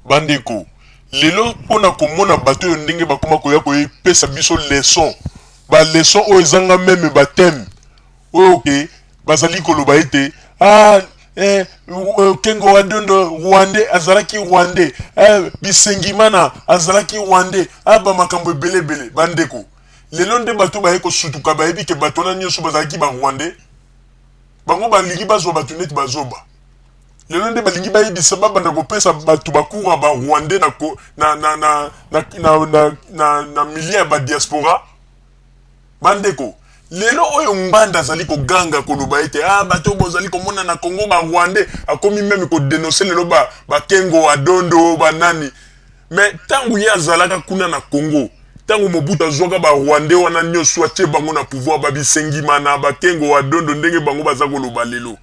Bandeko, lelo mpo na komona bato oyo ndenge bakoma koya koyepesa biso leçon, ba leçon oyo ezanga même ba thème oyo ke bazali koloba ete ah, Kengo wa Dondo rwandais, azalaki rwandais, Bisengimana azalaki rwandais, ba makambo ebele ebele. Bandeko, lelo nde bato baye kosutuka, bayebi ke bato wana nyonso bazalaki ba rwandais. Bango balingi bazwa bato neti bazoba. Lelo nde balingi bayebisa, babanda kopesa bato ba cours ya ba rwandais na, na, na, na, na, na, na, na, na milieu ya ba diaspora. Bandeko, lelo oyo Ngbanda azali koganga koloba ete bato bozali komona na Congo ba rwandais, akomi même kodénoncer lelo bakengo ba Adondo banani. Mais ntango ye azalaka kuna na Congo, ntango Mobutu azwaka ba rwandais wana nyonso, atie bango na pouvoir, babisengimana, bakengo Adondo, ndenge bango baza koloba lelo,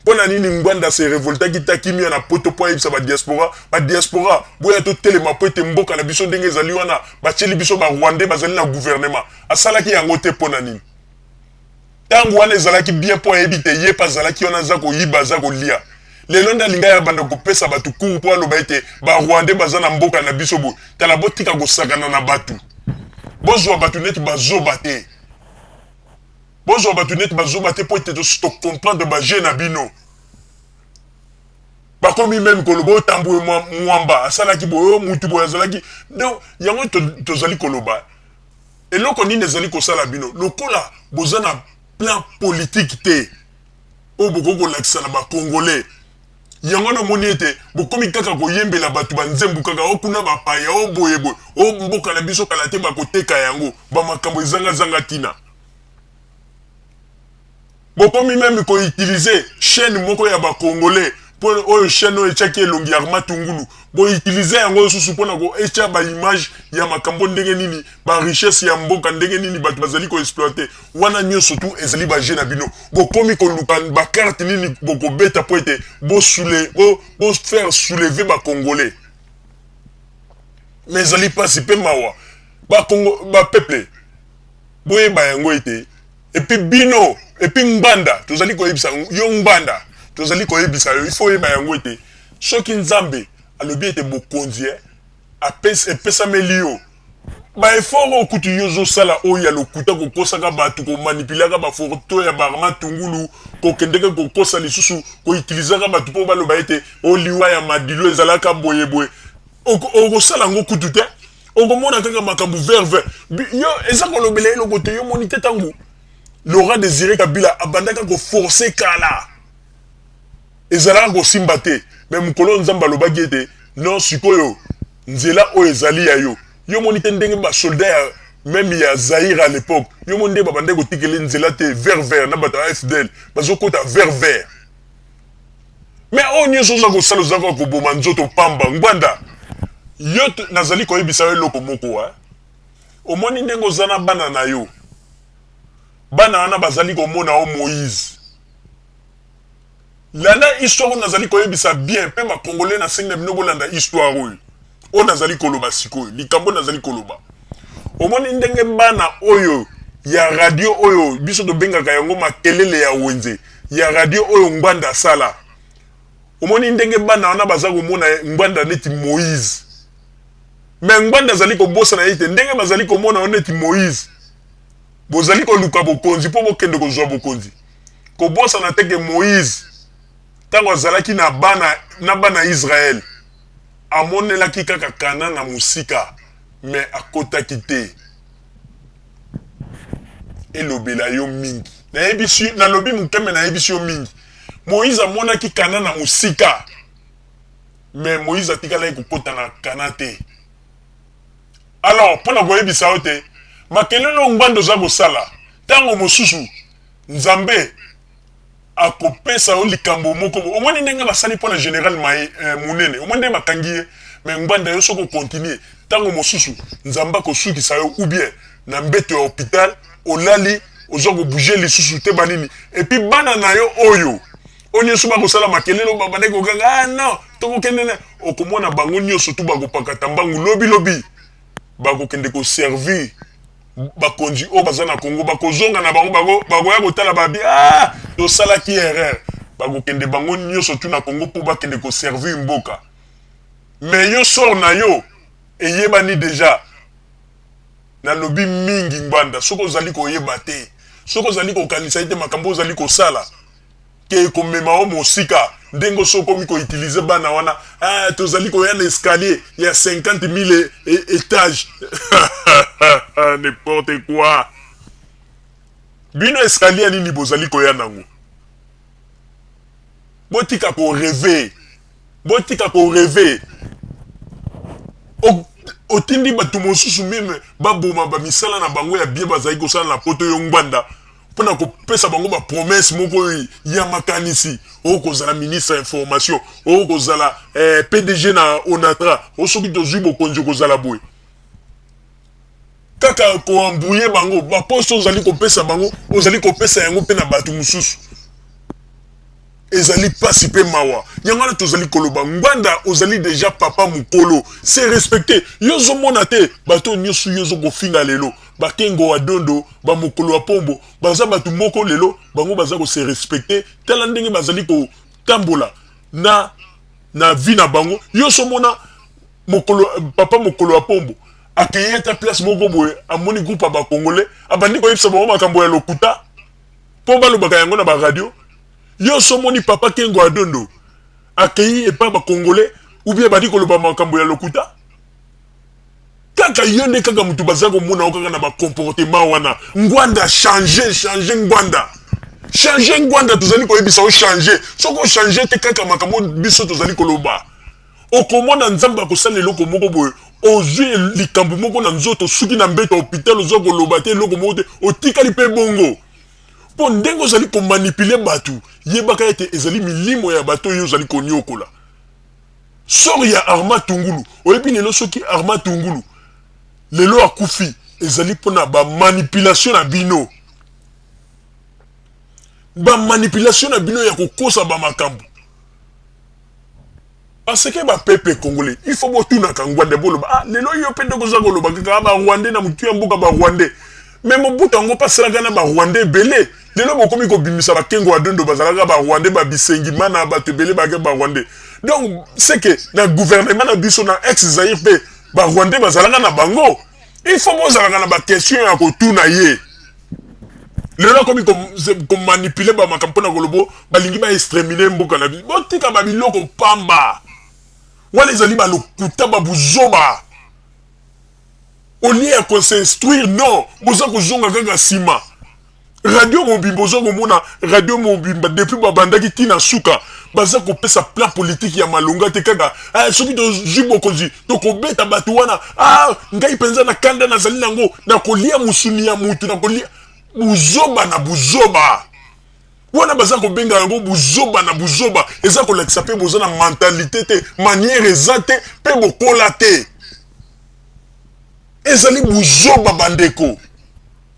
mpo na nini Ngbanda se révoltaki ta kimia na Poto mpo ayebisa ba diaspora: "Ba diaspora, boya totelema mpo ete mboka na biso ndenge ezali wana, batieli biso ba rwandais, bazali na gouvernement"? Asalaki yango te. Mpo na nini? Ntango wana ezalaki bien mpo ayebi te ye mpe azalaki wana, aza koyiba, aza kolia. Lelo nde alingi aya banda kopesa bato cours mpo aloba ete ba rwandais baza na mboka na biso boye. Tala, botika kosakana na bato, bozwa bato neti bazoba te, bozwa bato neti bazoba te, mpo ete tocomprendre ba jeu na bino. Bakomi même koloba otambwe Mwamba asalaki boye, oyo mutu boye azalaki. Donc yango tozali koloba, eloko nini ezali kosala bino lokola boza na plan politique te oyo bokoki kolakisa na ba congolais? Yango namoni ete bokomi kaka koyembela bato banzembu kaka o kuna bapaya o boye boye, o mboka na biso kala te bakoteka yango, bamakambo ezangazanga ntina. Bokomi même koutiliser chaîne moko ya ba congolais, mpo oyo chaîne oyo etiaki elongi ya Armand Tungulu, boutiliser yango lisusu mpona koetya ba image ya makambo ndenge nini ba richesse ya mboka, ndenge nini bato bazali koexploiter. Wana nyonso tu ezali ba jeu na bino. Bokomi koluka ba carte nini bokobeta mpo ete bofaire soulever ba congolais. Mais ezali mpasi mpe mawa. Ba peuple, boyeba yango ete et puis bino, et puis Ngbanda, tozali koyebisa yo, Ngbanda, tozali koyebisa yo, il faut oyeba yango ete soki Nzambe alobi ete bokonzi epesameli yo, ba effort oyo kutu yo ozosala oyo ya lokuta, kokosaka bato, komanipulaka ba photo ya baArmand Tungulu, kokendeke kokosa lisusu, koutilisaka bato mpo baloba ete oliwa ya Madilu ezalaka boyeboye, okosala yango kutu te. Okomona kaka makambo vert vert. Yo eza kolobela eloko te. Yo moni te, ntango Laurent Désiré Kabila abandaka koforcer kala, ezalaka kosimba te. Mais mokolo Nzambe alobaki ete non, sikoyo nzela oyo ezali ya yo. Yo moni te ndenge ba soldat ya même ya Zaïre à l'époque, yo moni nde babandaki kotikeli nzela te vert vert na bato ya AFDL bazokota vert vert. Mais oyo nyonso oza kosala, oza kaka koboma nzoto pamba. Ngbanda, yo nazali koyebisa yo eloko moko. Omoni ndenge oza na bana na yo, bana wana bazali komona yo Moïse. Landa histoire oyo nazali koyebisa bien mpe ba congolais, nasengi na bino bolanda histoire oyo nazali koloba sikoyo. Likambo nazali koloba, omoni ndenge bana oyo ya radio oyo biso tobengaka yango makelele ya wenze ya radio oyo Ngbanda asala, omoni ndenge bana wana baza komona Ngbanda neti Moïse. Mais Ngbanda azali kobosana ye te ndenge bazali komona yo neti Moïse, bozali koluka bokonzi mpo bokende kozwa bokonzi. Kobosana te ke Moïse, ntango azalaki na bana Israele, amonelaki kaka Kana na mosika, mais akotaki te. Elobela yo mingi, nayebisi, nalobi mokeme, nayebisi yo mingi. Moïse amonaki Kana na mosika, mais Moïse atikalaki kokota na Kana te. Alors mpo na koyebisa yo te, makelele oyo Ngbanda oza kosala, ntango mosusu Nzambe akopesa yo likambo moko. Omoni ndenge basali mpo na général Maye Munene, omoni ndenge bakangi ye. Mais Ngbanda, yo soki ocontinuer, ntango mosusu Nzambe akosukisa yo ou bien na mbeto ya hôpital, olali, oza kobouger lisusu te, banini. Et puis bana na yo oyo nyonso bakosala makelele oyo, babandaki kokanga, ah non, tokokende na, okomona bango nyonso tu bakopakata mbangu lobilobi, bakokende koservir bakonzi oyo baza na Congo. Bakozonga na bango, bakoya kotala babi: "Ah, tosalaki erreur." Bakokende bango nyonso tu na Congo mpo bakende koservir mboka. Mais yo sort na yo eyebani dejà. Nalobi mingi Ngbanda, soki ozali koyeba te, soki ozali kokanisa ete makambo ozali kosala ke ekomema yo mosika, ndenge osi okomi ko utiliser bana wana, ah, tozali koya na escalier ya 50 000 étages. N'importe quoi. Bino escalier nini bozali koya nango? Botika ko rêver. Botika ko rêver. Otindi bato mosusu même baboma bamisala na bango ya bien bazali kosala na Poto, yo Ngbanda, mpona kopesa bango bapromesse moko oyo ya makanisi: oyo kozala ministre ya information, oyo kozala PDG na Onatra, oyo soki tozwi bokonzi okozala boye. Kaka koembrouiller bango. Baposte ozali kopesa bango, ozali kopesa yango mpe na bato mosusu. Ezali mpasi mpe mawa. Yango wana tozali koloba, Ngbanda, ozali déjà papa mokolo, se respecte. Yo ozomona te bato nyonso yo ozokofinga lelo, bakengo wa Dondo, bamokolo ya Pombo, baza bato moko lelo bango baza kose respecter. Tala ndenge bazali kotambola na vie na bango. Yo ozomona mokolo papa mokolo ya Pombo akei ata place moko boye, amoni groupe ya Bacongolais, abandi koyebisa bango makambo ya lokuta mpo balobaka yango na baradio. Yo ozomoni papa Kengo Adondo akei epai Bacongolais ou bien bandi koloba makambo ya lokuta. Kaka yo nde kaka motu baza komona yo kaka na bacomportement wana. Ngbanda, change, change. Ngbanda, change. Ngbanda, tozali koyebisa yo, change. Soki ochange te, kaka makambo biso tozali koloba, okomona Nzambe akosala eloko moko boye. Ozwi likambo moko na nzoto, soki na mbeto ya hôpital, ozwa koloba te eloko moko te, otikali mpe bongo. Mpo ndenge ozali komanipuler bato, yebaka ete ezali milimo ya bato oyo ozali koniokola. Sort ya Armand Tungulu, oyebi lelo, soki Armand Tungulu lelo akufi, ezali mpona bamanipulation na bino, bamanipulation na bino ya kokosa bamakambo. Parce que bapeuple congolais, il faut botunaka Ngbanda, boloba: ah, lelo yo mpe ndenge oza koloba kaka Barwandais na motu ya mboka, Barwandais, mais Mobutu yango mpe asalaka na Barwandais ebele. Lelo bokomi kobimisa bakengo ya Dondo, bazalaka Barwandais, babisengima na bato ebele bake Barwandais. Donc c'est que na gouvernement na biso na ex Zaire mpe Barwandais bazalaka na bango. Il faut bozalaka na baquestion ya kotuna ye. Lelo akomi komanipuler bamakambo mpona koloba balingi baexterminer mboka na biso. Botika babiloko pamba wana, ezali balokuta, babuzoba. Au lieu ya kos'instruire, non, boza kozonga kaka nsima. Radio mobimba, oza komona radio mobimba depuis babandaki ntina suka, baza kopesa plan politique ya malonga te. Kaka ah, soki tozwi bokonzi, tokobeta bato wana. Ah, ngai mpenza na kanda nazali nango, nakolia mosuni ya mutu, nakolia. Buzoba na buzoba wana baza kobenga yango buzoba na buzoba. Eza kolakisa mpe boza na mentalité te, manière eza te, mpe bokola te. Ezali buzoba, bandeko.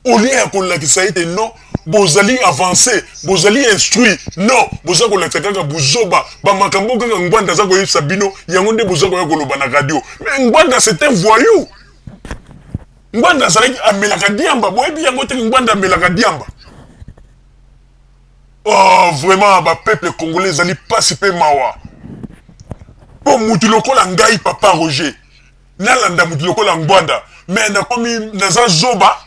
Au lieu ya kolakisa ete non, bozali avancé, bozali instruit, non, boza kolakisa kaka buzoba. Bamakambo kaka Ngbanda aza koyebisa bino, yango nde boza koya koloba na radio. Mais Ngbanda, c'est un voyou. Ngbanda azalaki amelaka diamba, boyebi yango te? Ngbanda amelaka diamba. Oh, vraiment, bapeuple congolais, ezali mpasi mpe mawa mpo mutu lokola ngai, papa Roger, nalanda mutu lokola Ngbanda. Mais nakomi naza zoba.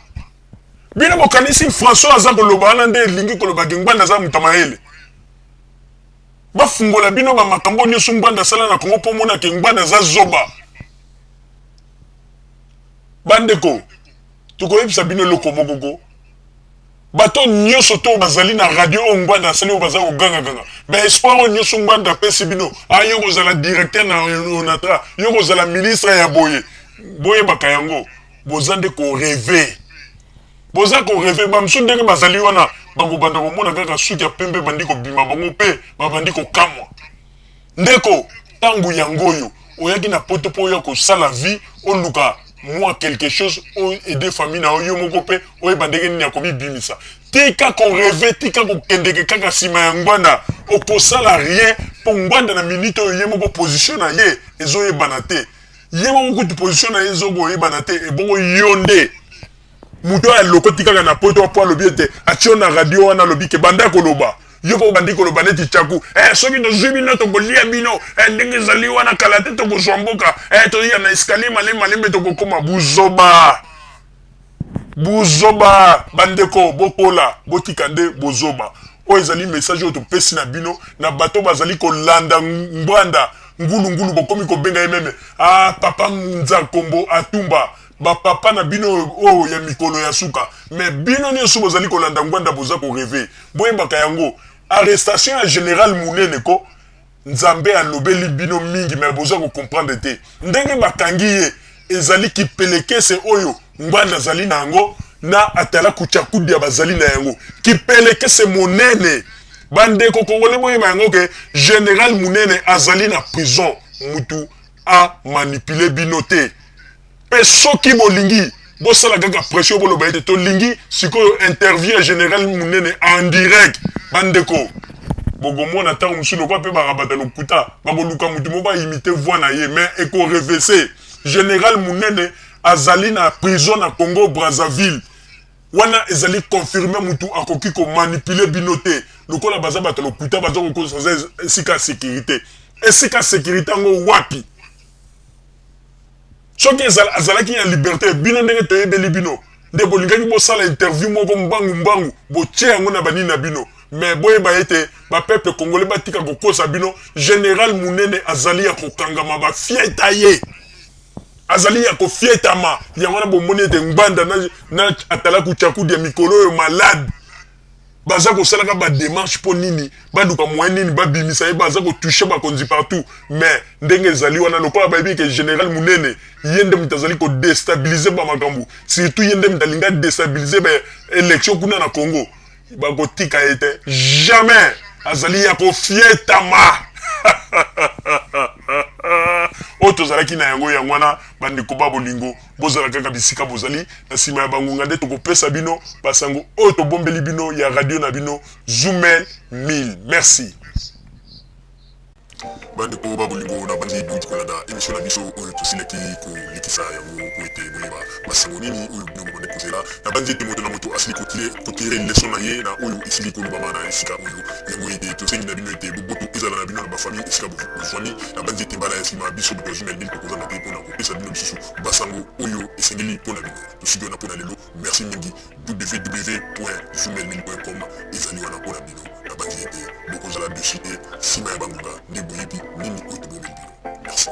Bino bokanisi François aza koloba wana nde elingi kolobaki Ngbanda aza moto mayele. Bafungola bino bamakambo nyonso Ngbanda asala na Kongo mpo monake Ngbanda aza zoba. Bandeko, tokoyebisa bino eloko moko ko bato nyonso to bazali na radio oyo Ngbanda asali, oyo baza kogangaganga, baespoir oyo nyonso Ngbanda apesi bino: a yo kozala directeur na Onatra, yo kozala ministre ya boye. Boyebaka yango, boza nde korêver, boza korêver. Bamosusu ndenge bazali wana, bakobanda komona kaka suki ya pembe bandi kobima, bango mpe babandi kokamwa. Ndeko, ntango yango oyo oyaki na Poto mpo oya kosala vie, oluka mwa quelque chose oyo aider famille na yo moko mpe oyeba ndenge nini ya komibimisa. Tika korêver, tika kokendeke kaka nsima ya Ngbanda, okosala rien. Mpo Ngbanda na minute oyo, ye moko position na ye ezoyebana te. Ye moko kutu position na ye ezokoyebana te. Ebongo yo nde moto oyo alokoti kaka na Poto mpo alobi ete atie na radio wana, alobi ke banda koloba. Yo mpo obandi koloba neti Tchaku, eh, soki tozwi bino tokolia bino, eh, ndenge ezali wana kala te tokozwa mboka, eh, toya na escalier malembe malembe tokokoma. Buzoba, buzoba. Bandeko, bokola, botika nde bozoba. Oyo ezali message oyo topesi na bino, na bato bazali kolanda Ngbanda ngulungulu, bokomi kobenga ye meme ah, papa Nzakombo Atumba, bapapa na bino oyo ya mikolo ya suka. Mais bino nyonso bozali kolanda Ngbanda, boza korêver. Boyebaka yango, arrestation ya général Munene ko Nzambe alobeli bino mingi, mais boza kocomprendre te ndenge bakangi ye. Ezali kipelekese oyo Ngbanda azali na yango na atalaku Tchakudia bazali na yango, kipelekese monene. Bandeko congolais, boyeba yango ke général Munene azali na prison. Mutu amanipuler bino te. Mpe soki bolingi bosala kaka pression, boloba ete tolingi sikoyo interview ya général Munene en direct. Bandeko, bokomona ntango mosusu lokola mpe bakabata lokuta, bakoluka motu moko aimiter voix na ye, mais ekorêver. Général Munene azali na prison na Congo Brazzaville. Wana ezali confirmé, mutu akoki komanipuler bino te. Lokola baza bato lokuta, baza kokosa esika ya sécurité. Esika sécurité yango wapi? Soki azalaki ya liberté, bino ndenge toyebeli bino nde bolingaki bosala interview moko mbangu mbangu, botie yango na banini na bino. Mais boyeba ete bapeuple congolais batika kokosa bino. Général Munene azali ya kokangama, bafieta ye, azali ya kofietama. Yango wana bomoni ete Ngbanda na atalaku Tchakudi ya mikolo oyo malade, baza kosalaka badémarche mpo nini? Baluka moyen nini babimisa ye. Baza kotoucher bakonzi partout, mais ndenge ezali wana, lokola bayebi ke général Munene ye nde moto azali kodéstabiliser bamakambo, surtout ye nde moto alingi adéstabiliser baélection kuna na Congo, bakotika ye te jamais. Azali ya kofietama. Oyo tozalaki na yango, yango wana. Bandeko ba bolingo, bozala kaka bisika bozali. Na nsima ya bangonga nde tokopesa bino basango oyo tobombeli bino ya radio na bino Zumel 1000. Merci. Bandeko ba bolingo, na bandi bouti kolanda émission na biso oyo tosilaki kolekisa yango po ete boyeba basango nini oyo bino bobande kozela. Na bandi ete moto na moto asili kotirer leçon na ye na oyo esili kolobama na esika oyo. Yango ete tosengi na bino ete boboto ezala na bino na bafamille esika bozwami. Na bandi ete mbala ya nsima, biso bato ya Zumel 1000 tokozanga te mpona kopesa bino lisusu basango oyo esengeli mpona bino. Tosuki wana mpona lelo. Merci mingi. www.zumel1000.com ezali wana mpona bino. Na bandi ete bokozala déçus te. Nsima ya bangonga nde boyebi nini oyo tobombeli bino. Merci.